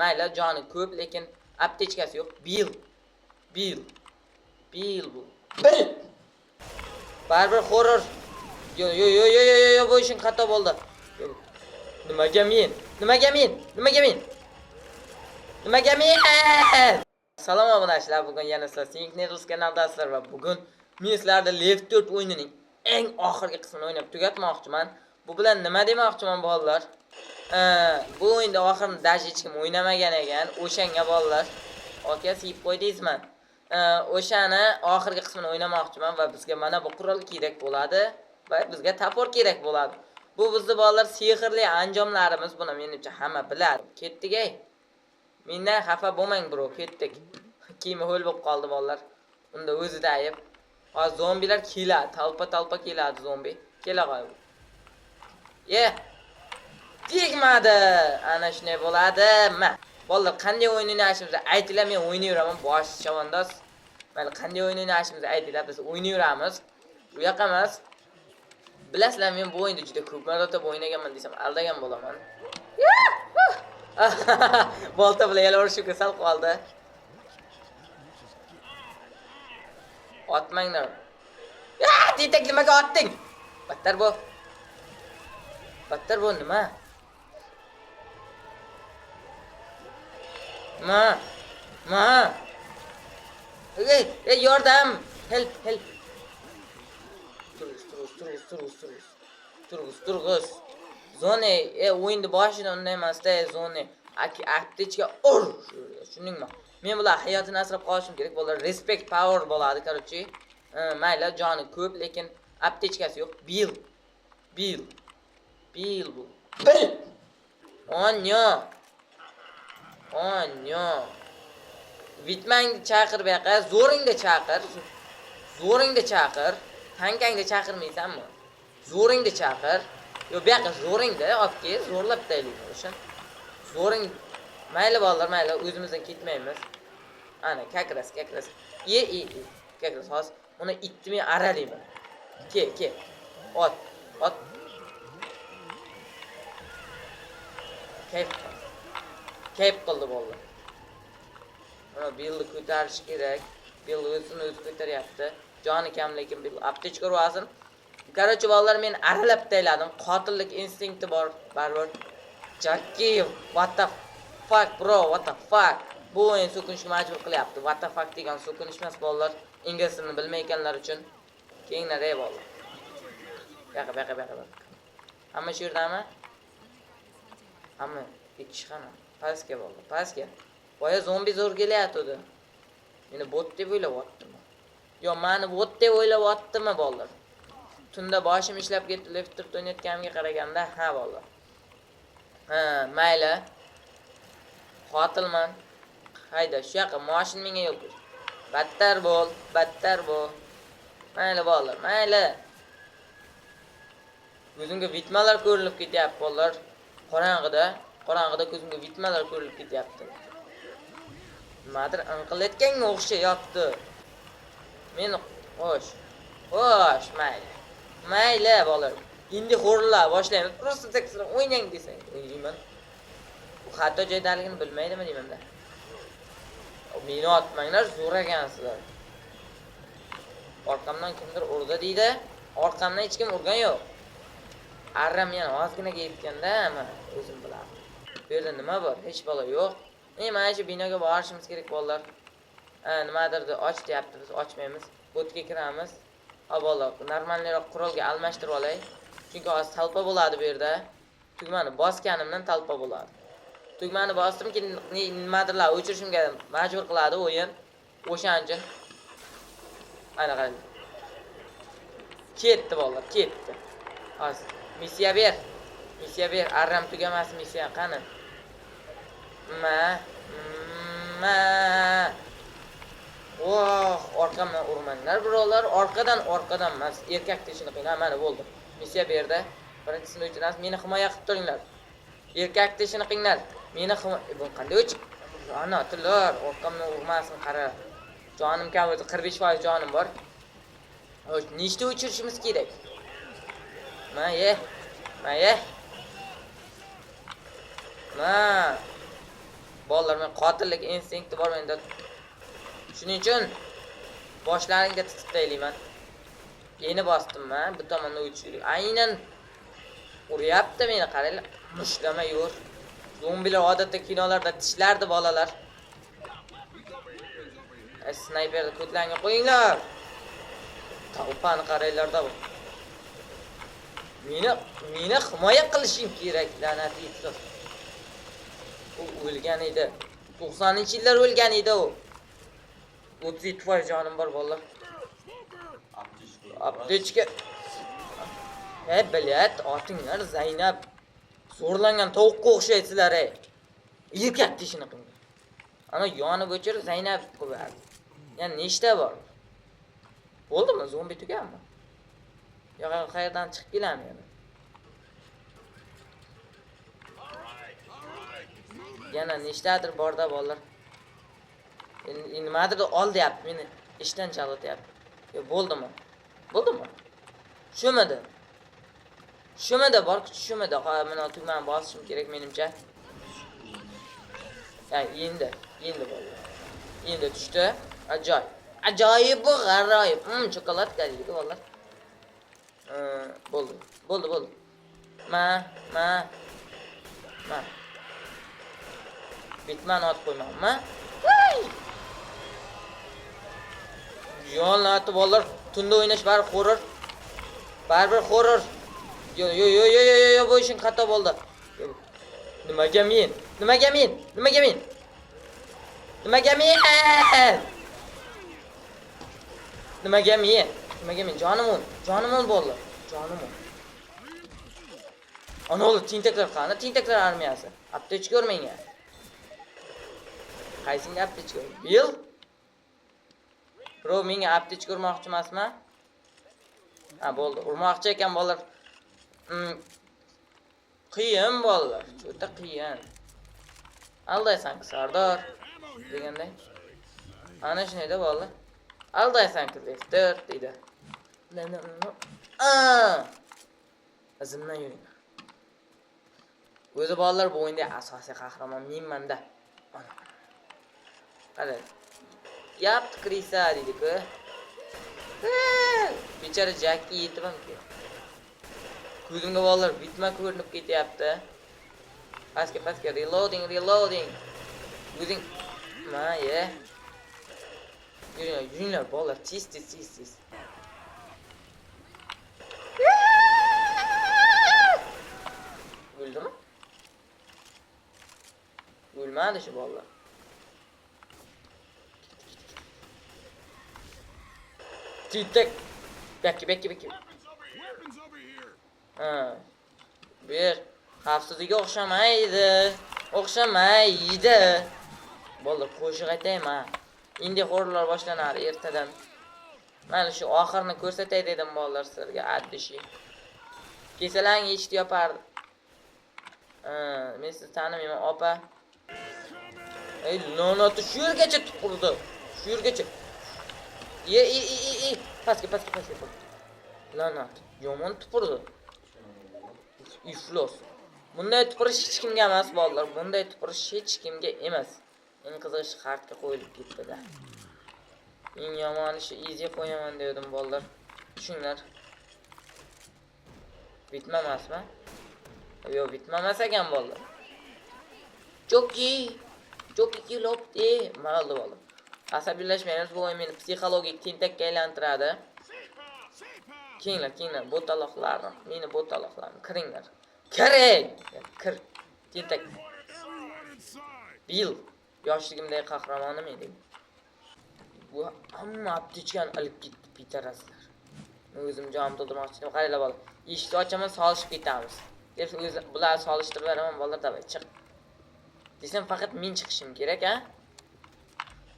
Mayli, joni ko'p, lekin aptechkasi yo'q. Bill. Bill. Bill bu. Bill. Baribir horror. Yo yo yo yo yo yo, bu ishing xato bo'ldi. Yo. Nimaga men? Nimaga men? Nimaga men? Nimaga men? Salom obunachilar, bugun yana sizlar Sync News kanalidasizlar va bugun men sizlarda Left 4 o'yinining eng oxirgi qismini o'ynab tugatmoqchiman. Bu bilan nima demoqchiman, bolalar? Bu o'yinda oxirini даже hech kim o'ynamagan ekan. O'shanga bolalar, aka siyib qo'ydingizmi? O'shani oxirgi qismini o'ynamoqchiman va bizga mana bu qurol kerak bo'ladi va bizga топор kerak bo'ladi. Bu bizni, bolalar, sehrli anjomlarimiz, buni menimcha hamma biladi. Ketdik ey. Mendan xafa bo'lmang, bro, ketdik. Kiyimi ho'l bo'lib qoldi, bolalar. Unda o'zida ayib. Hozir zombilar keladi, толпа толпа keladi zombi. Kela qo'y. Ye. Tegmadi. Ana shunday bo'ladi. Ma. Bolalar, qanday o'yin o'ynashimizni aytinglar, men o'ynayveraman, bosh chavandoz. Mayli, qanday o'yin o'ynashimizni aytinglar, biz o'ynayveramiz. U yoqqa emas. Bilasizlar, men bu o'yinda juda ko'p marotaba o'ynaganman desam aldagan bo'laman. Bolta bilan yana urishimga sal qoldi. Otmanglar. Ya, tentak, nimaga otding? Battar bu. Battar bu nima? Ma. Ma. Ey, ey, yordam. Help, help. Turg'iz, turg'iz, turg'iz, turg'iz, turg'iz. Turg'iz, turg'iz. Zone, o'yinni boshida unday emasda, zone. Aki aptechka ur. Tushundingmi? Men bular hayotini asrab qolishim kerak. Bular respect power bo'ladi, короче. Mayli, joni ko'p, lekin aptechkasi yo'q. Bill. Bill. Bill bu. Bill. Onyo. Onyo. Vitmangni chaqir bu yoqqa, zo'ringda chaqir. Zo'ringda chaqir. Tankangda chaqirmaysanmi? Zo'ringda chaqir. Yo, bu yoqqa zo'ringda olib kel, zo'rlab taylik o'sha. Zo'ring. Mayli bolalar, mayli, o'zimizdan ketmaymiz. Ana, как раз, как раз. E, e, e. Как раз hozir uni itni men aralayman. Ke, ke. Ot, ot. Kayf qildi. Kayf qildi bolalar. Mana Billni ko'tarish kerak. Bill o'zini o'zi ko'taryapti. Joni kam, lekin Bill aptechka urvasin. Короче, bolalar, men aralab tayladim. Qotillik instinkti bor, baribir. Jackie, what the fuck, bro, what the fuck? Bu o'yin so'kinishga majbur qilyapti. What the fuck degan so'kinish emas, bolalar. Ingliz tilini bilmayotganlar uchun. Kelinglar ey bolalar. Buyoqqa, buyoqqa, buyoqqa. Hamma shu yerdami? Hamma ikki kishi qani? Pastga, bolalar, pastga. Boya zombi zo'r kelyapti. Meni bot deb o'ylayaptimi? Yo, mani bot deb o'ylayaptimi, bolalar? Tunda boshim ishlab ketdi, Left 4 o'ynayotganimga qaraganda, ha, bolalar. Ha, mayli. Qotilman. Hayda, shu yoqqa moshin menga yo'l qo'y. Battar bo'l, battar bo'l. Mayli bolalar, mayli. Ko'zimga vitmalar ko'rinib ketyapti, bolalar. Qorong'ida, qorong'ida ko'zimga vitmalar ko'rinib ketyapti. Nimadir inqillatganga o'xshayapti. Men xo'sh. Xo'sh, mayli. Mayli bolalar. Endi xo'rlar boshlaymiz. Просто так o'ynang desang, o'ynayman. Bu xato joydaligini bilmaydimi deymanda. Meni otmanglar, zo'r ekansizlar. Orqamdan kimdir urdi deydi. Orqamdan hech kim urgan yo'q. Arram yana ozginaga yetganda, mana o'zim bilaman. Bu yerda nima bor? Hech balo yo'q. Mana shu binoga borishimiz kerak, bolalar. Ha, nimadirni och deyapti, biz ochmaymiz. Botga kiramiz. Ha, bolalar, нормальный roq qurolga almashtirib olay. Chunki hozir толпа bo'ladi bu yerda. Tugmani bosganimdan толпа bo'ladi. Tugmani bosdim, keyin nimadirlar o'chirishimga majbur qiladi o'yin. O'shaning uchun. Ana qarang. Ketdi bolalar, ketdi. Hozir missiya ber. Missiya ber, arram tugamas missiya qani? Ma ma. Oh, orqamdan urmanglar, birovlar, orqadan, orqadan emas, erkak ishini qiling. Mana bo'ldi. Missiya berdi. Birinchisini o'chiramiz. Meni himoya qilib turinglar. Erkak ishini qilinglar. Meni himoya, bu qanday o'chib? Ana tillar, orqamdan urmasin, qara. Jonim kam o'zi, 45% jonim bor. Xo'sh, nechta o'chirishimiz kerak? Ma ye. Ma ye. Ma. Bolalar, men qotillik instinkti bor menda. Shuning uchun boshlaringga tutib taylayman. Endi bosdim man, bu tomondan o'tish. Aynan uryapti meni, qaranglar. Mushlama yur. Zombilar odatda kinolarda tishlardi, bolalar. Snayperni ko'tlangga qo'yinglar. Толпа ni qaranglarda bu. Meni himoya qilishing kerak, la'nati yetsin. U o'lgan edi. 90-yillar o'lgan edi u. 37% jonim bor, bolalar. Аптечка. E, блядь, otinglar Zaynab. Zo'rlangan tovuqqa o'xshaysizlar, ey. Erkak tishini qilgan. Ana yonib o'chir Zaynab qo'yardi. Yani nechta bor? Bo'ldimi? Zombi tuganmi? Yo'q, qayerdan chiqib kelami yana? Yana nechtadir borda, bolalar. Endi nimadir ol deyapti meni. Ishdan chalg'ityapti. Yo, bo'ldimi? Bo'ldimi? Shumidi? Shumidi bor kuch shumidi? Ha, mana tugmani bosishim kerak menimcha. Ha, endi bo'ldi. Endi tushdi. Ajoyib. Ajoyib bu g'aroyib. Shokoladka deydi bolalar. Bo'ldi. Bo'ldi, bo'ldi. Ma, ma. Ma. Bitmani otib qo'ymanmi? Voy! Yonlati bolalar, tunda o'ynash baribir horror. Baribir horror. Yo, yo, yo, yo, yo, yo, bu ishing xato bo'ldi. Nimaga men? Nimaga men? Nimaga men? Nimaga men? Nimaga men? Nimaga men? Jonim 10. Jonim 10 bo'ldi. Jonim 10. Ana o'g'li, tentaklar qani? Tentaklar armiyasi. Аптечка ur menga. Qaysinga аптечка? Bill? Bro, menga аптечка urmoqchi emasmi? Ha, bo'ldi. Urmoqchi ekan, bolalar. Qiyin, bolalar, juda qiyin. Aldaysan, Sardor deganday. Ana shunday bolalar. Aldaysan, Lefter deydi. Aa! Izimdan yuringlar. O'zi, bolalar, bu o'yinda asosiy qahramon menmanda. Ana. Qara. Япт крыса deydi-ku. Bechora Jackka yetib ham kel. Ko'zimga, bolalar, bitma ko'rinib ketyapti. Pastga, pastga, reloading, reloading. O'zing ma ye. Yuringlar, yuringlar, bolalar, tez, tez, tez, tez. O'ldimi? O'lmadi shu bolalar. Tentak. Bekki, bekki, bekki. Ha. Bu yer xavfsizlikka o'xshamaydi. O'xshamaydi. Bolalar, qo'shiq aytaymi? Endi horrorlar boshlanadi ertadan. Mana shu oxirini ko'rsatay dedim, bolalar, sizlarga от души. Kelsalang, eshikni yopardi. Ha, men sizni tanimayman, opa. Ey, la'nati, shu yergacha tupurdi. Shu yergacha. Ye, e, e, e, e. Pastga, pastga, pastga. La'nat, yomon tupurdi. Iflos. Bunday tupurish hech kimga emas, bolalar. Bunday tupurish hech kimga emas. Eng qizig'i shu hardga qo'yilib ketdi-da. Eng yomoni shu easy qo'yaman dedim, bolalar. Tushinglar. Bitmamasmi? Yo'q, bitmamas ekan, bolalar. Cho'ki. Cho'ki kelibdi. Mayli, bolalar. Asabiylashmaymiz, bu o'yin meni psixologik tentakka aylantiradi. Kelinglar, kelinglar, bo'taloqlarim, meni bo'taloqlarim, kiringlar. Kiring! Kir. Tentak. Bill yoshligimdagi qahramonim edi. Bu hamma аптечка ni ilib ketdi, пидарас lar. Men o'zim jonim to'ldirmoqchi edim. Qaranglar, bola. Eshikni ochaman, solishib ketamiz. Deb o'zi bularni solishtirib beraman, bolalar, давай, chiq. Desam faqat men chiqishim kerak, a?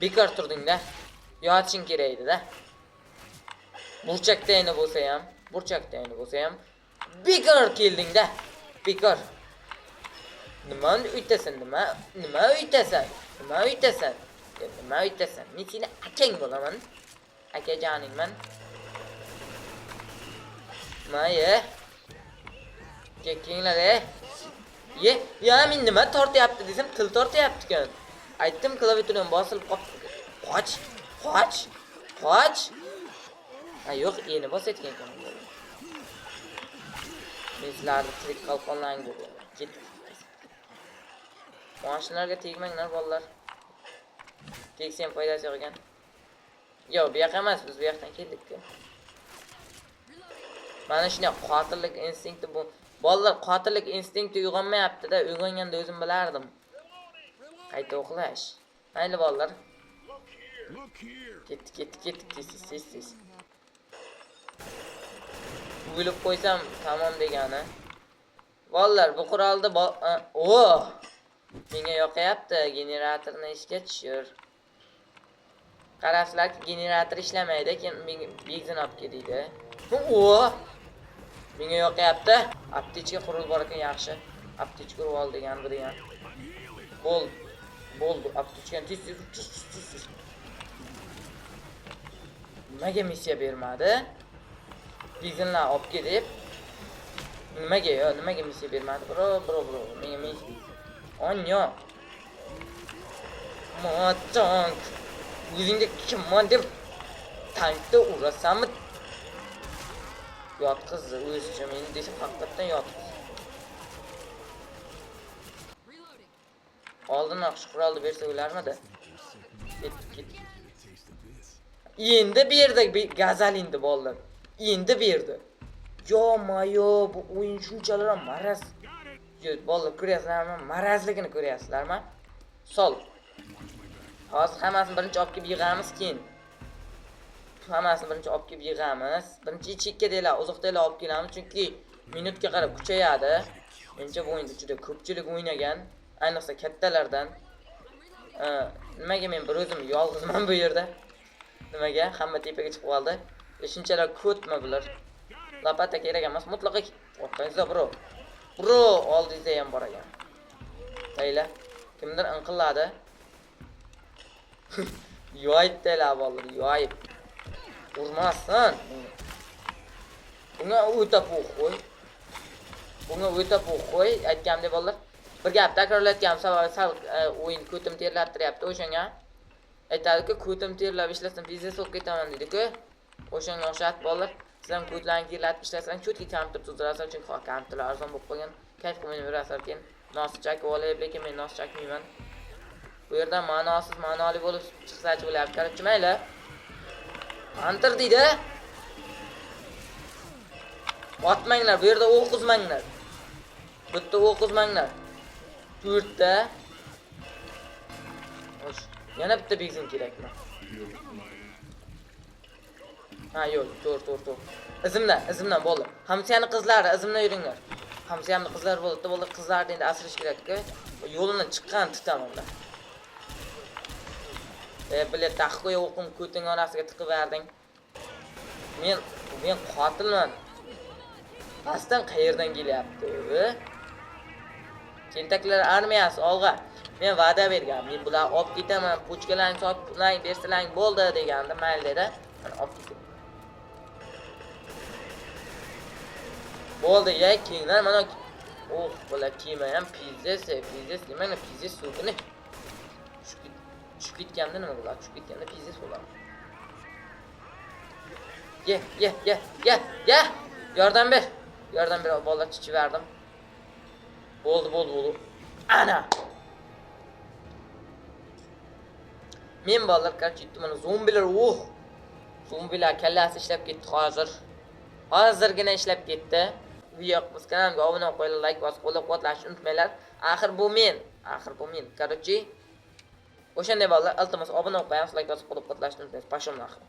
Bekor turding-da. Yotishing kerak edi-da. Burchakda bo'lsa ham, burchakda bo'lsa ham bekor kelding-da. Bekor. Nimani uytasan, nima? Nima uytasan? Nima uytasan? Nima uytasan? Men seni akang bo'laman. Akajoningman. Nima, ye? Kelinglar, e. Ye, ya men nima tortyapti desam, til tortyapti ekan. Aytdim, klaviaturam bosilib qolibdi. Qoch, qoch, qoch. Ha, yo'q, endi bosayotgan ekan. Men sizlarni tirik qalqonlaring bo'lgan. Ketdik. Mashinalarga tegmanglar, bolalar. Tegsa ham foydasi yo'q ekan. Yo'q, bu yoqqa emas, biz bu yoqdan keldik-ku. Mana shunday qotillik instinkti bu. Bolalar, qotillik instinkti uyg'onmayapti-da, uyg'onganda o'zim bilardim. Qayta o'qlash. Mayli, bolalar. Ketdik, ketdik, ketdik, tez, tez, tez, tez. O'lib qo'ysam tamom degani. Bolalar, bu qurolni o! Menga yoqayapti, generatorni ishga tushir. Qarasizlarki, generator ishlamaydi, keyin menga benzin olib kel deydi. O! Menga yoqayapti. Aptechka quril bor ekan, yaxshi. Aptechka urib ol degan bu degan. Bo'ldi. Bo'ldi. Aptechkani tez tez tez tez tez. Nimaga missiya bermadi? Benzinlar olib kel deb. Nimaga yo? Nimaga missiya bermadi? Bro, bro, bro. Menga missiya. Onyo. Ma tank. O'zingga kimman deb tankda urasanmi? Yotqizdi o'zicha meni desa, haqiqatdan yotqizdi. Reloading. Oldinroq shu qurolni bersa o'larmidi? Ketdik, ketdik. Endi berdi gazolinni, bolalar. Endi berdi. Yo-mayo, bu o'yin shunchalar ham maraz. Yo, bolalar, ko'ryapsizlarmi? Marazligini ko'ryapsizlarmi? Sol. Hozir hammasini birinchi olib kelib yig'amiz, keyin. Hammasini birinchi olib kelib yig'amiz. Birinchi chekkadagilar, uzoqdagilar olib kelamiz, chunki minutga qarab kuchayadi. Menimcha, bu o'yinda juda ko'pchilik o'ynagan, ayniqsa kattalardan. Nimaga men bir o'zim yolg'izman bu yerda? Nimaga? Hamma tepaga chiqib oldi. Shunchalar ko'tmi bular? Лопата kerak emas, mutlaqo. Orqangizda, bro. Bro, oldingizda ham bor ekan. Mayli. Kimdir inqilladi. Yoyib deylar, bolalar, yoyib. Urmasin. Bunga o'ta qo'y. Bunga o'ta qo'y, aytganimdek, bolalar. Bir gap takrorlayotganim sababi sal o'yin ko'tim terlab turyapti o'shanga. Aytadi-ku, ko'tim terlab ishlasam biznes bo'lib ketaman deydi-ku. O'shanga o'xshatib, bolalar, siz ham ko'tlarni terlatib ishlasang, чётко kompyuter tuzdirasizlar, chunki hozir kompyuterlar arzon bo'lib qolgan. Kayf qilib o'ynayverasizlar keyin. Nos chakib olib, lekin men nos chakmayman. Bu yerdan ma'nosiz ma'noli bo'lib chiqsachi bo'lyapti. Короче, mayli. Hunter deydi. Otmanglar, bu yerda o'q uzmanglar. Bu yerda o'q uzmanglar. To'rtta. Xo'sh, yana bitta benzin kerakmi? Ha, yo'q, to'g'ri, to'g'ri, to'g'ri. Izimdan, izimdan bo'ldi. Hamsiyani qizlari, izimdan yuringlar. Hamsiyamni qizlari bo'ldi, bo'ldi, qizlarni endi asrash kerak-ku. Yo'limdan chiqqan tutaman. E, бля, taxgo'ya o'qim ko'ting orasiga tiqib berding. Men qotilman. Pastdan qayerdan kelyapti? Tentaklar armiyasi, olg'a. Men va'da bergan. Men bularni olib ketaman, pochkalarni sotib bersalang bo'ldi degandim, mayli dedi. Mana olib ketdim. Bo'ldi, ya, kenglar mana. Oh, bular kiyma ham пиздец, пиздец demanglar, пиздец so'kini. Tushib ketganda nima bo'ladi? Tushib ketganda пиздец bo'ladi. Ye, ye, ye, ye, ye. Yordam ber. Yordam ber, bolalar, chichib berdim. Bo'ldi, bo'ldi, bo'ldi. Ana. Men, bolalar, короче, mana zombilar, oh. Zombilar kallasi ishlab ketdi hozir. Hozirgina ishlab ketdi. Video biz kanalimga obuna bo'lib qo'yinglar, like bosib qo'llab-quvvatlashni unutmanglar. Axir bu men, axir bu men. Короче, o'shanday, bolalar, iltimos, obuna bo'lib qo'yamiz, like bosib qo'llab-quvvatlashni unutmaysiz. Пошёл нахуй.